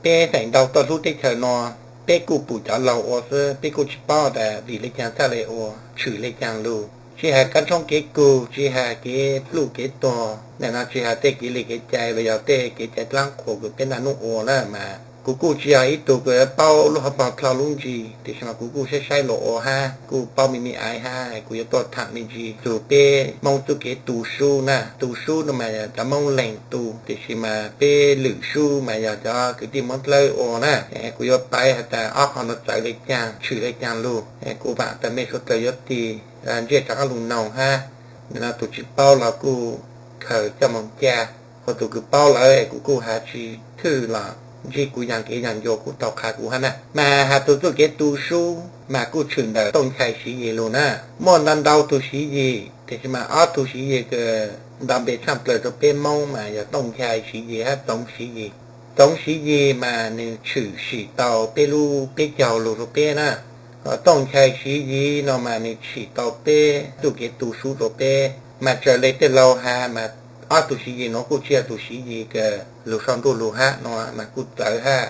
Peb feem ntau tuaj hlub teb chaws no, peb kuj pum cov laug ua xwb, peb kuj tsis paub tas vim le caag txhaj le ua, tshwm le caag lug. Tsis has kab tshoob kev kug, tsis has kev pluj kev tuag, nim no tsis has tej kev li kev cai los yog tej kev cai dlaab qhuas kws peb naj nub ua na mas kuv kuj tsis yog ib tug kws paub lub hauv paug dlhau lub ntsig, tiam sis mas kuv kuj saib saib los ua hab, kuj paub me me aiv hab, kuv yuav tuaj thaam me ntsis txug peb Moob txuj kev tu sub na. Tu sub no mas yog cov Moob Leeg tu, tiam sis mas peb lwm sub mas yog cov kwv tij Moob Dlawb ua na. Kuv yuav paiv has tas ob qho no txawv le caag, tshwm le caag lug, kuv vaam tas mej suav dlawg yuav tig ntsej rov qaab lug noog hab. Nim no tug tsis paub los kuj khaws coj moog ca, ho tug kws paub lawm kuv kuj has tsis thwj los ntsib kuv yaam kev yaam ncua kuj tau qha kuv hab na. Mas has tug txuj kev tu sub mas kuj tshwm ntawm Tooj Nchai Siv Yig lug na. Muaj ntau ntau tug Siv Yig, tiam sis mas ob tug Siv Yig kws nto npe tshaaj plawg rua peb Moob mas yog Tooj Nchai Siv Yig hab Txoov Siv Yig. Txoov Siv Yig mas nwg tshwm sim tau peb lub peb caug lug rua peb na. Ho Tooj Nchai Siv Yig no mas nwg tshwm tau peb txuj kev tu sub rua peb. Mas txawm le tej laug has mas ob tug Siv Yig nuav kuj tsis yog tug Siv Yig kws lug sau ntuj lug hab no mas kuj txawv hab.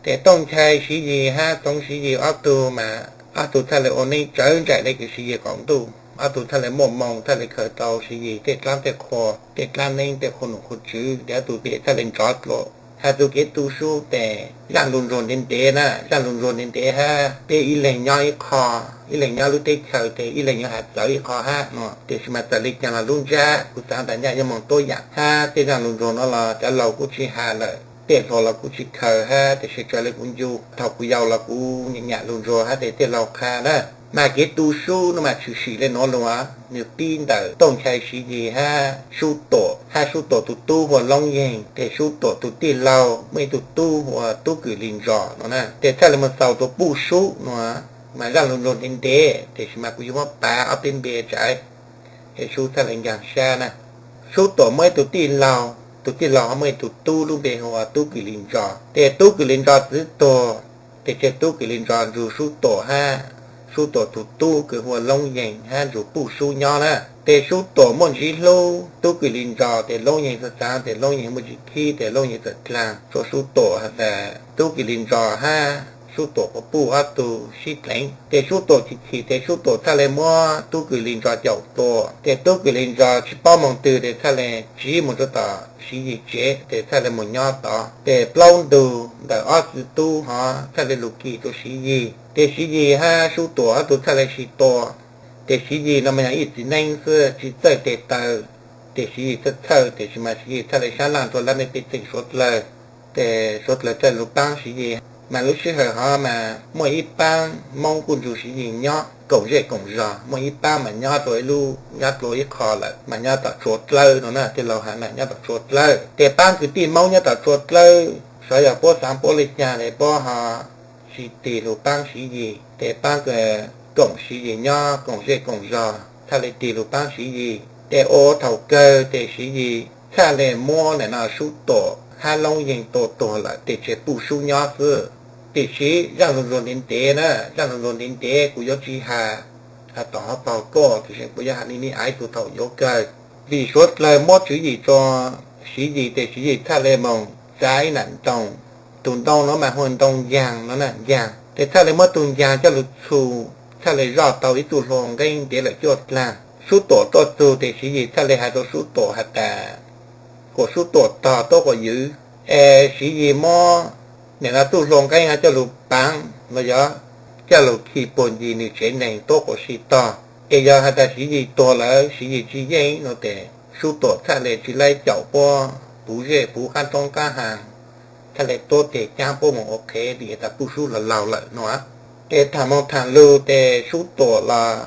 Tes Tooj Nchai Siv Yig hab Txoov Siv Yig ob tug mas ob tug txhaj le ua neeb tsawv nraim le kws Siv Yig qaum ntuj, ob tug txhaj le muaj moo txhaj le khaws tau Siv Yig tej dlaab tej qhua, tej dlaab neeb tej qhua num qhua tswv, tes ob tug pem txhaj le nrov dlua. Has txuj kev tu sub tes zaaj lug ntsuag ntev ntev na, zaaj lug ntsuag ntev ntev hab peb ib leeg nyob ib qho, ib leeg nyob lub teb chaws tes ib leeg yuav has txawv ib qho hab no. Tiam sis mas txawm le caag los lub ntsab kuv xaav tas nyaj yuav moog tuab yaam hab tej zaaj lug ntsuag no los cov laug kuj tsis has lawm, tej hluas los kuj tsis khaws hab, tiam sis raws le kuv ncu thaum kuv yau los kuv nyam nyam lug ntsuag hab tes tej laug qha na. Mas kev tu sub no mas tshwm sim le nuav lug, nwg pib ntawm Tooj Nchai Siv Yig hab Sub Tuam, hab Sub Tuam tug tub hu ua Loob Yeeg, tes Sub Tuam tug tij laug muaj ib tug tub hu ua Tub Kws Lis Ntsos no na. Tes txhaj le moog xaus rua Puj Sub no, mas zaaj lug ntsuag ntev ntev, tiam sis mas kuv yuav muab pav ob peb npe tsaav, es sub txhaj le nkaag sab na. Sub Tuam muaj ib tug tij laug, tug tij laug ho muaj ib tug tub lub npe hu ua Tub Kws Lis Ntsos. Tes Tub Kws Lis Ntsos txwv tuag, tes tseg Tub Kws Lis Ntsos nrug Sub Tuam hab Sub Tuam tug tub kws hu ua Loob Yeeg hab nrug Puj Sub nyob na. Tes Sub Tuam muaj ntsiv hlub Tub Kws Lis Ntsos, tes Loob Yeeg txhaj xaav tes Loob Yeeg muaj ntsis khib, tes Loob Yeeg txawm dlaag rua Sub Tuam has tas Tub Kws Lis Ntsos hab Sub Tuam puj puj ob tug sib dleev. Tes Sub Tuam chim chim tes Sub Tuam txhaj le muab Tub Kws Lis Ntsos caum tua. Tes Tub Kws Lis Ntsos tsis paub moog twg tes txhaj le tsiv moog rua tom Siv Yig tsev, tes txhaj le moog nyob tod. Tes plaub ntug ntawm ob txiv tub hov txhaj le lug kis rua Siv Yig. Tes Siv Yig hab Sub Tuam ob tug txhaj le sis tua. Tes Siv Yig no mas yog ib txiv neeb xwb tsis txawj tes taw. Tes Siv Yig txhawj txhawj, tiam sis mas Siv Yig txhaj le sab laj rua lab mej pej xeem suav dlawg. Tes suav dlawg txhaj lug paab Siv Yig. Mas lub sij hawm hov mas muaj ib paab Moob kuj nrug Siv Yig nyob koom zej koom zog, muaj ib paab mas nyob rua ib lub, nyob dlua ib qho lawm mas nyob tom Tsua Dlawb no na, tej laug has mas nyob tom Tsua Dlawb. Tes paab kwv tij Moob nyob tom Tsua Dlawb, xyov yog puab xaav puab le caag tes puab ho tsis tig lug paab Siv Yig, tes paab koom Siv Yig nyob koom zej koom zog txhaj le tig lug paab Siv Yig. Tes ua thaum kawg tes Siv Yig txhaj le muab nim no Sub Tuam hab Loob Yeeg tua tuag lawm tes tseg Puj Sub nyob xwb. Tiam sis zaaj lug ntsuag ntev ntev na, zaaj lug ntsuag ntev ntev kuv yuav tsis has, has tom hov paug tuaj, tiam sis kuv yuav has me me aiv tug thaum yuav kawg. Vim suav dlawg muab tswv yim rua Siv Yig tes Siv Yig txhaj le moog txav ib nam ntoo. Tug ntoo no mas hu ua ntoo ncaag no na, ncaag. Tes txhaj le muab tug ncaag coj lug txhu, txhaj le zoj tau ib txuj hlua nqeeb ntev lawm cuaj dlaag. Sub Tuam tuaj txug tes Siv Yig txhaj le has rua Sub Tuam has tas kuas Sub Tuam tog tuab quas ywv, es Siv Yig muab nim no txuj hlua nqeeb hov coj lug paav los yog coj lug khi puag ncig nwg tsev neeg tuab quas si tog. Es yog has tas Siv Yig tuag lawm Siv Yig tsis yeej no tes Sub Tuam txhaj le tsis laib caum puab puv zej puv qaab roob qaab hav, txhaj le tuab teg caab puab moog ua qhev vim has tas Puj Sub laug laug lawm no. Tes thaam moog thaam lug tes Sub Tuam los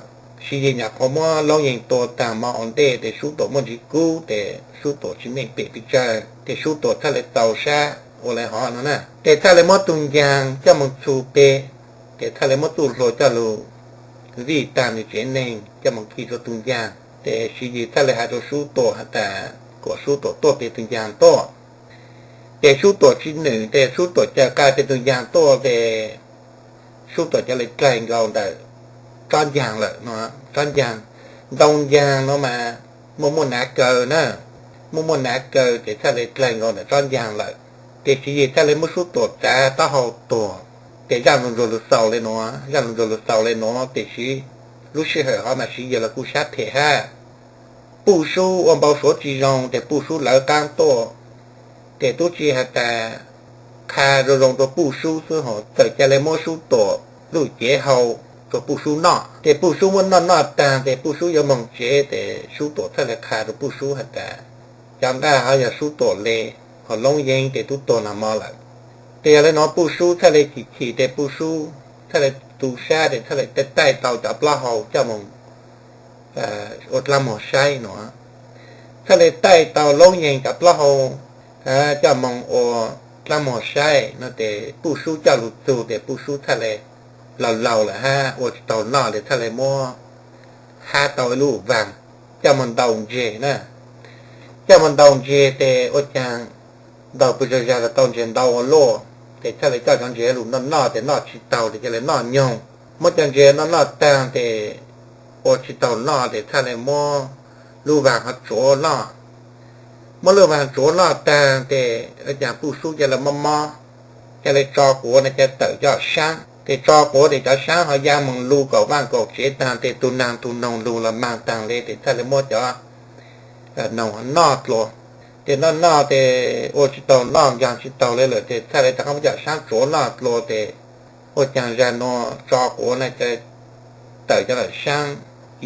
Siv Yig nyam qhuav muab Loob Yeeg tua taag mo ua ntej tes Sub Tuam muaj ntsis kub tes Sub Tuam tsis meej pem pes tsawg tes Sub Tuam txhaj le txaus sab ua le hov no na. Tes txhaj le muab tug ncaag coj moog txhu peg, tes txhaj le muab txuj hlua coj lug vij taag nwg tsev neeg coj moog khi rua tug ncaag. Tes Siv Yig txhaj le has rua Sub Tuam has tas kuas Sub Tuam tuaj peg tug ncaag tuaj. Tes Sub Tuam tsis nwm tes Sub Tuam caw qai peg tug ncaag tuaj tes Sub Tuam ca le dlaig nkaus ntawm tsob ncaag lawm no. Tsob ncaag, ntoo ncaag no mas muaj muaj nav kaw na, muaj muaj nav kaw tes txhaj le dlaig nkaus ntawm tsob ncaag lawm. Ces Siv Yis thiaj li muab Sub Tuam txav taub hau tuag. Ces zaj ntsuag ntsuag lug xaus le nuav, zaj ntsuag ntsuag lug xaus le nuav, tiam sis lub sij hawm hov mas Siv Yis los kuj sab phem hab. Puj Sub ua npau suav tsis zoo, ces Puj Sub lawv qaab tuaj, ces tub tsi has tas qha zoo zoo rua Puj Sub xwb hos txawm ca le muab Sub Tuam lub cev hau rua Puj Sub noj. Ces Puj Sub muab noj noj taag, ces Puj Sub yuav moog tsev, ces Sub Tuam thiaj li qha rua Puj Sub has tas cov nqaj hov yog Sub Tuam le, hos Loob Yeeb ces tub tuag nag mo lawm. Ces yog le nuav Puj Sub thiaj li chim chim, ces Puj Sub thiaj li tu sab, ces thiaj li taij tau cov plaub hau coj moog ua dlaab muag saib nuav. Thiaj li taij tau Loob Yeeb cov plaub hau coj moog ua dlaab muag saib no, ces Puj Sub coj lug txug, ces Puj Sub thiaj li laug laug lawm hab ua tsis taug noj, ces thiaj li muab hab tau ib lub vaag coj moog ntaus ntseg na. Coj moog ntaus ntseg, ces ua caag ntaus pw zag zag los tau ntseg ntau ua luaj, ces thiaj li coj cov ntseg lug noj noj, ces noj tsis taug, ces ca le noj nyoog. Muab cov ntseg noj noj taag, ces ua tsis taug noj, ces thiaj li muab lub vaag hov tsuav noj. Muab lub vaag tsuav noj taag, ces ua caag Puj Sub ca le mob mob, ca le tso quav no ca tawm cov saab, ces tso quav ces cov saab hov ya moog lug kaum vaaj kaum tsev taag, ces tug naag tug noog lug los maag taag le, ces thiaj li muab cov noog noj dlua. Ces noj noj ces ua tsis taug noj, nkaag tsis taug le lawm, ces thiaj li rov qab muab cov saab tsuav noj dlua, ces ua caag zag nuav tso quav na ca tawm cov saab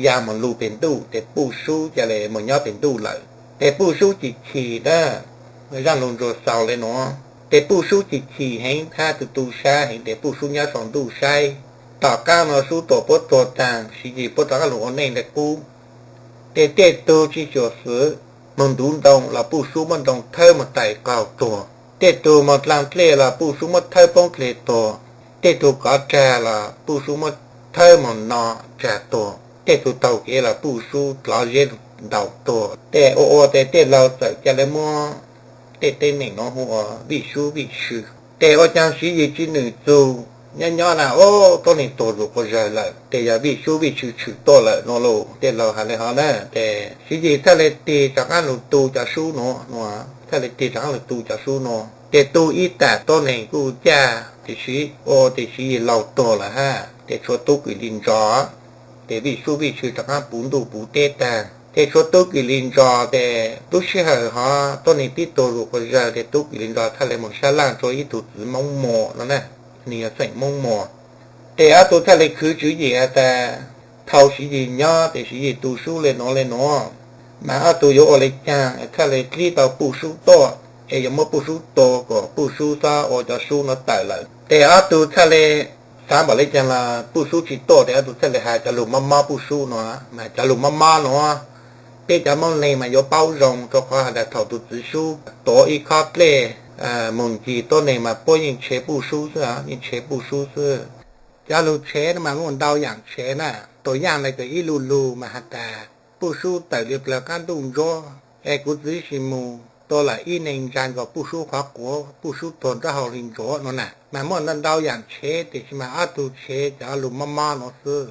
ya moog lug peg ntuj, ces Puj Sub ca le moog nyob peg ntuj lawm. Ces Puj Sub chim chim na, zaj lug ntsuag xaus le nuav, ces Puj Sub chim chim heev hab tu tu sab heev, ces Puj Sub nyob sau ntuj saib. Tom qaab nuav Sub Tuam puab tuag taag, Siv Yis puab rov qaab lug ua neej le qub. Ces tej tug tsis xyuam xim moog ntuv ntoo los Puj Sub muab ntoo thawb moog tais qaug tuag. Tej tug moog dlaag dlej los Puj Sub muab thawb poob dleg tuag. Tej tug kov rag los Puj Sub muab thawb moog no rag tuag. Tej tug taug kev los Puj Sub dlov zeb ntaus tuag. Ces ua ua ces tej laug txawm ca le muab tej teeb meem nuav hu ua vij sub vij sw. Ces ua caag Siv Yis tsis nwm txug, nyob nyob na, o, tuab neeg tuag zuj quas zawg lawm, ces yog vij sub vij sw tshwm tuaj lawm no los tej laug has le hov na. Ces Siv Yis thiaj li tig rov qaab lug tu cov sub nuav, thiaj li tig rov qaab lug tu cov sub nuav. Ces tu ib tam tuab neeg kuj caj, tiam sis ua tiam Siv Yis laug tuag lawm hab, ces tshuav Tub Kwm Lis Ntsos, ces vij sub vij sw rov qaab puv ntuj puv teb taag, ces tshuav Tub Kwm Lis Ntsos. Ces lub sij hawm hov tuab neeg pib tuag zuj quas zawg, ces Tub Kwm Lis Ntsos thiaj li moog sab laaj rua ib tug txiv Moob Muas no na, nwg yog xeem Moob Muas. Ces ob tug thiaj li khwv tswv yim has tas thaus Siv Yis nyob ces Siv Yis tu sub le nuav le nuav, mas ob tug yuav ua le caag thiaj li dlib tau Puj Sub tuaj, es yuav muab Puj Sub tua kom Puj Sub xob ua cov sub nuav tawm lawm. Ces ob tug thiaj li xav npaum le caag los Puj Sub tsis tuaj, ces ob tug thiaj li has cov lug mob mob Puj Sub nuav. Mas cov lug mob mob nuav, peb cov Moob Leeg mas yuav paub zoo, rua qhov has tas thaus tus txiv sub tuav ib khob dlej moog ncig tuab neeg mas puab yeej tshev Puj Sub xwb, yeej tshev Puj Sub xwb. Cov lug tshev mas muaj ntau yaam tshev na, tua yaaj le kws ib lu lug mas has tas Puj Sub tawm li plawg qaab ntuj ntsuab, es kuv txiv sis moog tua lawm ib neeg ntsa nkaus Puj Sub qhov quav, Puj Sub tuag nraub hau li ntsuav no na. Mas muaj ntau ntau yaam tshev, tiam sis mas ob tug tshev cov lug mob mob nuav xwb.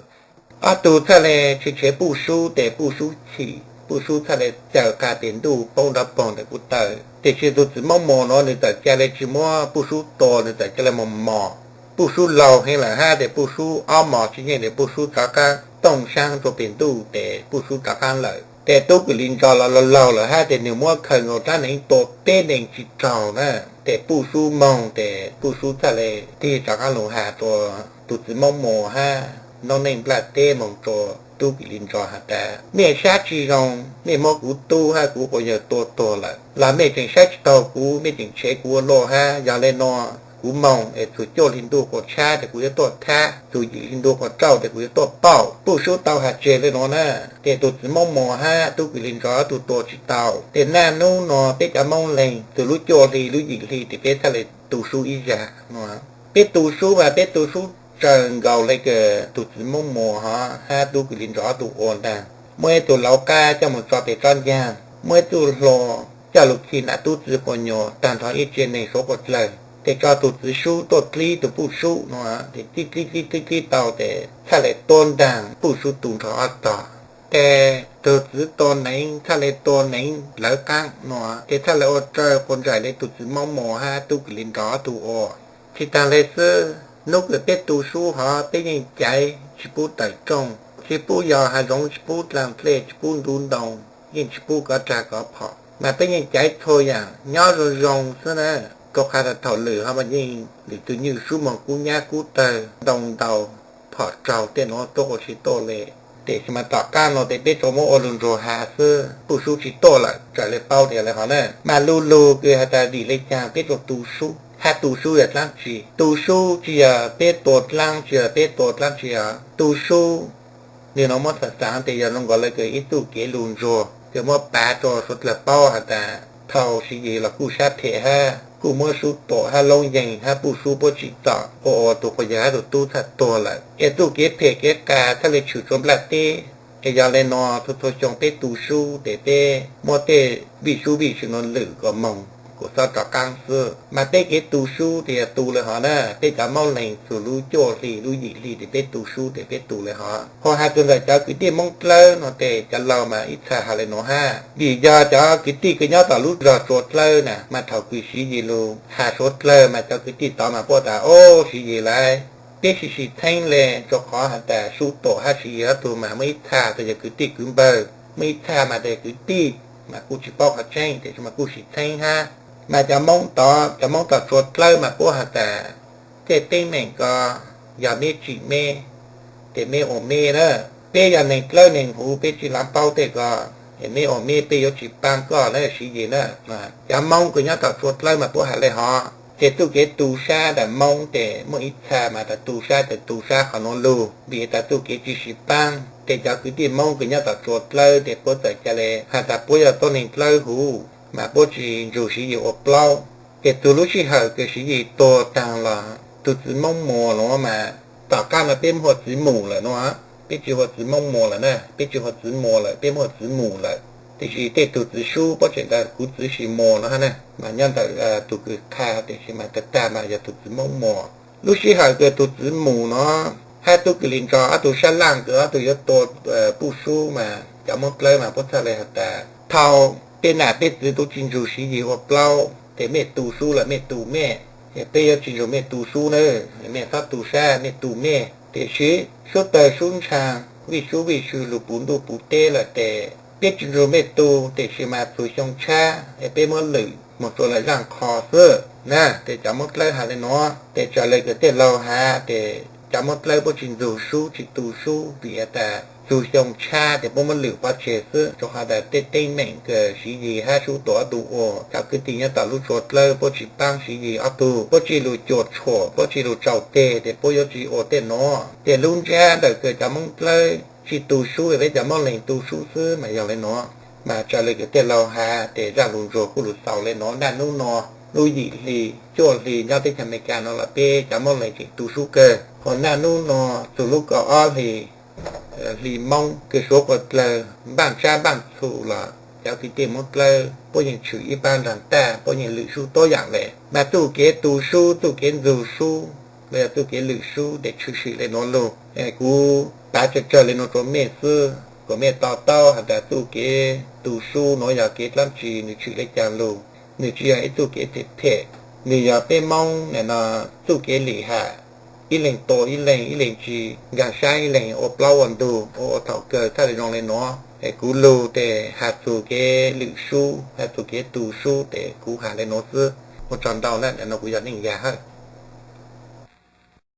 Ob tug thiaj li tshev tshev Puj Sub, ces Puj Sub chim, Puj Sub thiaj li caws qas peg ntuj poob nrov poog ntawm kuv taw. Tiam sis tus txiv Moob Muas nuav nws txawm ca le tsis muab Puj Sub tua, nws txawm ca le moog mos. Puj Sub laug heev lawm hab, ces Puj Sub ob mos tsis yeej, ces Puj Sub rov qaab tooj saab rua peg ntuj, ces Puj Sub rov qaab lawm. Ces Tub Kwm Lis Ntsos los laug laug lawm hab, ces nws muab khaws nkaus rab hneev tua peb neeg tsis raug na, ces Puj Sub moog, ces Puj Sub thiaj li tig rov qaab lug has rua tus txiv Moob Muas hab noob neej nplaj teb moog rua Tub Kwm Lis Ntsos has tas mej sab tsis zoo, mej muab kuv tub hab kuv quas yawg tua tuag lawm los mej tseem saib tsis taug kuv, mej tseem tshev kuv ua luaj hab. Yog le nuav kuv moog es txug cuaj hli ntuj quas tshab ces kuv yuav tuaj thab, txug yim hli ntuj quas rauj ces kuv yuav tuaj pauj. Puj Sub tau has tseg le nuav na, ces tus txiv Moob Muas hab Tub Kwm Lis Ntsos ob tug tua tsis tau. Ces naj nub nuav peb cov Moob Leeg txug lub cuaj hli lub yim hli ces peb thiaj li tu sub ib zag no. Peb tu sub mas peb tu sub tsaws nkaus le kws tus txiv Moob Muas hov hab Tub Kwm Lis Ntsos ob tug ua ntaag. Muaj ib tug lauv qab coj moog tso peg tsob ncaag, muaj ib tug hlua coj lug khi nam tub txwv quas nyuas taag nrho ib tsev neeg suav quas dlawg, ces tso tus txiv sub tuaj dlib tus Puj Sub no, ces dlib dlib dlib dlib dlib tau ces txhaj le tuab ntaag Puj Sub tu nrho ob tog. Ces tug txiv tua neev txhaj le tua neev lawv qaab no, ces txhaj le ua raws quas ntsaim le tug txiv Moob Muas hab tub kws le nrog ob tug ua. Tsi taag le xwb, nub kws peb tu sub hov peb yeej caiv tsi pub tawm rooj, tsi pub yos hav zoov, tsi pub dlaag dlej, tsi pub ntuv ntoo, yeej tsi pub kov rag kov phom, mas peb yeej caiv txhua yaam nyob zoo zoo xwb na. Rua qhov tas thaum lwm hov mas yeej lwm tug nywj sub moog kub nyab kub tawg, ntoo ntaus, phom raug tej nuav tuab ua tsi tuaj le. Tab sis mas tom qaab nuav tes peb tsuas muab ua lug ntsuag has xwb, puj sub tsi tuaj lawm, raws le paub tas le hov na. Mas lu lug kws has tas vim le caag peb tsuas tu sub, hab tu sub yog dlaab tsi? Tu sub tsi yog peb tua dlaab, tsi yog peb tua dlaab tsi os. Tu sub nwg nuav muab xaav xaav tes yog zoo nkaus le kws ib txuj kev lug ntsuag kws muab pav rua suav dlawg paub has tas thaum Siv Yis los kuj sab phem hab kuj muab sub tuam hab loob yeeg hab puj sub puab tsim txom ua ua tug quas yawg hab tug tub txhaj tuag lawm. Es txuj kev phem kev qas txhaj le tshwm tsua nplaj teb. Es yog le nuav txhua txhua xyoo peb tu sub tes peb muab tej vij sub vij sw nuav lwm kom moog kuas xob rov qaab xwb. Mas peb kev tu sub tes yog tu le hov na, peb cov Moob Leeg txug lub cuaj hli lub yim hli tes peb tu sub tes peb tu le hov. Ho has txug ntawm cov kwv tij Moob Dlawb no tes cov laug mas ib txha has le nuav hab, vim yog cov kwv tij kws nyob tom lub zog Tsua Dlawb na mas thaum kws Siv Yis lug has suav dlawg mas cov kwv tij tod mas puab tas, o, Siv Yis lawm, peb sim sim txheeb le, rua qhov has tas sub tuam hab Siv Yis ob tug mas muaj ib txha tes yog kwv tij kwv npawg, muaj ib txha mas tes kwv tij, mas kuj tsi paub qhov tseeb tes mas kuj sim txheeb hab. Mas cov Moob tod, cov Moob tom Tsua Dlawb mas puab has tas tej teeb meem ko yog meb tsim meb, tes meb ua meb na. Peb yog neeg dlawb neeg huv peb tsi laav paub tej ko, es meb ua meb, peb yuav tsi paab koj na Siv Yis na. Cov Moob kws nyob tom Tsua Dlawb mas puab has le hov. Ces txuj kev tu sab ntawm Moob tes muaj ib txha mas tas tu sab tes tu sab qhov nuav lug, vim tas txuj kev tsi sim paab. Tes cov kwv tij Moob kws nyob tom Tsua Dlawb tes puab txawm ca le has tas puab yog tuab neeg dlawb huv, mas puab tsi nrug Siv Yis ua plaub. Ces txug lub sij hawm kws Siv Yis tuag taag los tug txiv Moob Muas nuav mas, tom qaab nuav peb muaj txiv Mus lawm nuav, peb tsi hu txiv Moob Muas lawm na, peb tsi hu txiv Muas lawm, peb muaj txiv Mus lawm. Tab sis tej tug txiv sub puab tseem tas kuv txiv sis Muas nuav hab na, mas nyob ntawm tug kws qha tab sis mas tag tag mas yog tug txiv Moob Muas. Lub sij hawm kws tug txiv Mus nuav hab tub kws li nrog ob tug sab laaj kws ob tug yuav tua puj sub mas cov Moob Dlawb mas puab txhaj le has tas thaum peb nam peb txiv tub tsi nrug Siv Yis ua plaub tes mej tu sub los mej tu mej, peb yuav tsi nrug mej tu sub na, mej xob tu sab mej tu mej. Tab sis sub tawg sub ntshaa, vij sub vij sw lug puv ntuj puv teb lawm tes peb tsi nrug mej tu, tab sis mas txug xyoo tshab es peb muab lwm moog rua lawm zaaj qho xwb na. Tes cov Moob Dlawb has le nuav tes raws le kws tej laug has tes cov Moob Dlawb puab tsi nrug sub tsi tu sub vim has tas txug xyoo tshab tes puab muab lwm pov tseg xwb, rua qhov tas tej teeb meem kws Siv Yis hab sub tuam ob tug ua, cov kwv tij nyob tom lub Tsua Dlawb puab tsi paab Siv Yis ob tug, puab tsi lug cuam tshuam, puab tsi lug tsaus teg tes puab yuav tsi ua tej nuav. Tes lub ntsab ntawm kws cov Moob Dlawb tsi tu sub, peb cov Moob Leeg tu sub xwb mas yog le nuav. Mas raws le kws tej laug has tes zaaj lug ntsuag kuj lug xaus le nuav, naj nub nuav lub yim hli cuaj hli nyob teb chaws Amelikas nuav los peb cov Moob Leeg tseem tu sub kawg. Ho naj nub nuav txug lub kaum ob hli, hli Moob kws suav quas dlawg npaaj tsab npaaj txhu los cov kwv tij Moob Dlawb puab yeej tshwm ib paab nraag taj, puab yeej lwm sub tuab yaam le. Mas txuj kev tu sub, txuj kev nrug sub los yog txuj kev lwm sub tes tshwm sim le nuav lug. Kuv pav tsawg tsawg le nuav rua mej xwb, kuas mej to taub has tas txuj kev tu sub nuav yog kev dlaab tsi, nwg tshwm le caag lug. Nwg tsi yog ib txuj kev phem phem, nwg yog peb Moob no txuj kev lim ham, ib leeg tua ib leeg, ib leeg tsi nkaag sab ib leeg, ua plaub ua ntug, ua ua thaum kawg txhaj le zoo le nuav. Es kuv lug tes has txug kev lwm sub, has txug kev tu sub tes kuv has le nuav xwb. Ua tsaug ntau na, no kuv yog Neej Yaj hawb.